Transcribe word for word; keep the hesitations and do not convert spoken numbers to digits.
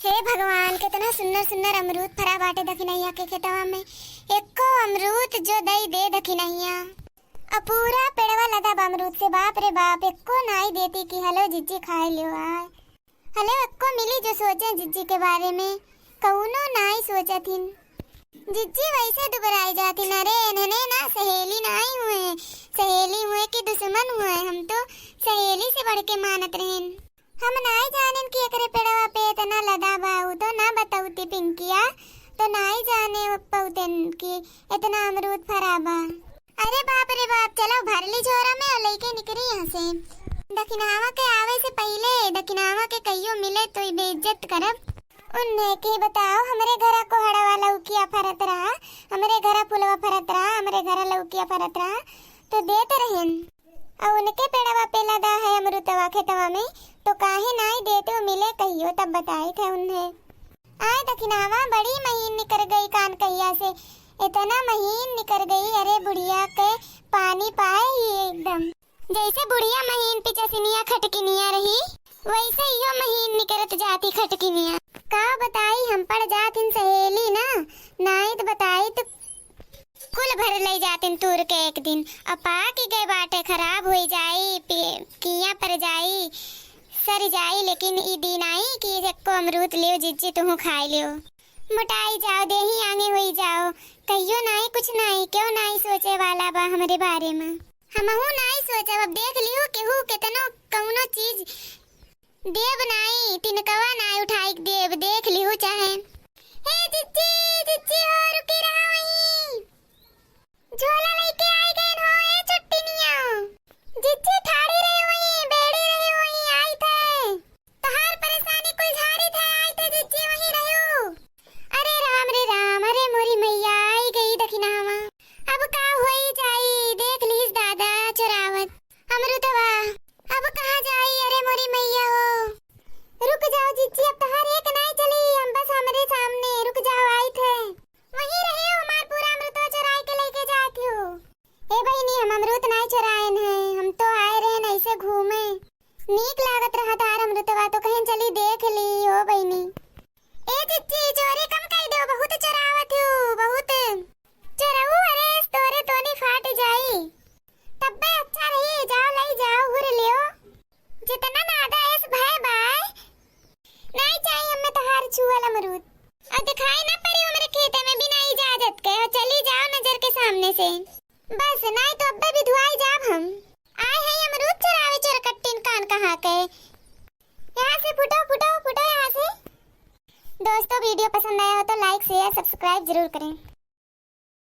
हे भगवान, केतना सुन्नर सुन्नर अमरूद फरा बाटे दखिनहिया के खेतवा में। एक्को अमरूद जो दई दे दखिनहिया। अ पूरा पेड़वा लदा बा अमरूद से, बाप रे बाप, एक्को नाई देती कि हलो जिज्जी खाए लियो आय। हलो एक्को मिली जो सोचे जिज्जी के बारे में, कउनो नाई सोचत हिन। जिज्जी वैसे दुबराई जाती न रे, एन्हने ना सहेली नाई हुए, सहेली हुए कि दुश्मन हुए, हम तो सहेली से बढ़ के मानत रहेन। हम नाई जानेन कि एकरे पेड़वा पे एतना लदा बा, उ तो ना बतौती पिंकिया, तो नाई जाने पौतेन कि एतना अमरूद फरा बा। अरे बाप रे बाप, चलो भर ली झोरा में और लइके निकरी यहाँ से। दखिनहवा के आवे से पहिले दखिनहवा के कहियो मिले तो ई बेइज्जत करब। उन्हें के बताओ, हमरे घरा कोहड़ा वाला उकिया फरत रहा, हमरे घरा फुलवा फरत रहा, हमरे घरा लौकिया फरत रहा, तो देत रहेन। और उनके पेड़वा पे लदा है अमरुतवा खेतवा में, तो काहे नाई देते हो, मिले कहियो तब बताए थे उन्हें। आय दखिनहवा बड़ी महीन निकर गई कान कहिया से, इतना महीन निकर गई, अरे बुढ़िया के पानी पाए ही एकदम। जैसे बुढ़िया महीन पिचसिनिया खटकिनिया रही, वैसे इहो महीन निकरत जाती खटकिनिया। का बताई, हम पड़ जात हिन सहेली ना, नाई त बताई त कुल भर लई जातिन तूर के एक दिन। अब पाक गए बाटे, खराब होई जाई, पि-, किया पर जाई, सर जाई, लेकिन ई दिन आई कि एको अमरूद लियो जिज्जी, तुहू खाई लियो। मोटाई जाओ, देही आगे होई जाओ, कहियो नाई कुछ नाई, क्यों नाई सोचे वाला बा हमरे बारे में। हमहू नाई सोचब, अब देख लिहू केहू केतनो कउनो चीज देब नाई, तिनकवा नाई उठाई के देब, देख लिहू चाहे। हे जिज्जी, जिज्जी हो, रुकी रहा वहीं। झोला लइके आई गइन हो, ए चुट्टिनिया। जिज्जी ठाड़ी रही वहीं, बेड़ी रही वहीं, आई थे। तोहार परेशानी कुल झारी थे, आई थे जिज्जी वहीं रहू। अरे राम रे राम, अरे मोरी मैया, आई गई दखिनहवा। अब का होई जाई, देख लीस दादा चोरावत। अमरुतवा, अब कहाँ जाई, अरे मोरी मैया हो। रुक जाओ जिज्जी, अब तोहार एक नाई चली, हम बस हमरे सामने, रुक जाओ, आई थे। वहीं रहे हमार पूरा अमरुतवा चोराई के लइके जात हो। ए बहिनी, हम अमरूद नाई चोराएन है, हम तो आए रहेन ऐसे घूमे। नीक लागत रहा तार अमरुतवा, तो कहेन चली देख ली हो बहिनी। ए जिज्जी, चोरी कम कई दो, बहुत चोरावत हो, बहुत। चोरऊ, अरे तोरे तोनी फाट जाई। तब्बे अच्छा रही, जाओ लई जाओ, घुर लियो। जितना नादा एस भय बाय, नाई चाही हमें तोहार छुअल अमरूद। और दिखाई ना पड़ी हमरे खेते में बिना इजाजत के, और चली जाओ नजर के सामने से। बस, नाई तो अब्बे बिधुआई जाब हम। आए हैं अमरूद चुरावे चोरकट्टिन कान कहाँ के। यहाँ से फुटो, फुटो, फुटो यहाँ से। दोस्तों, video पसंद आया हो तो like, share, subscribe जरूर करें।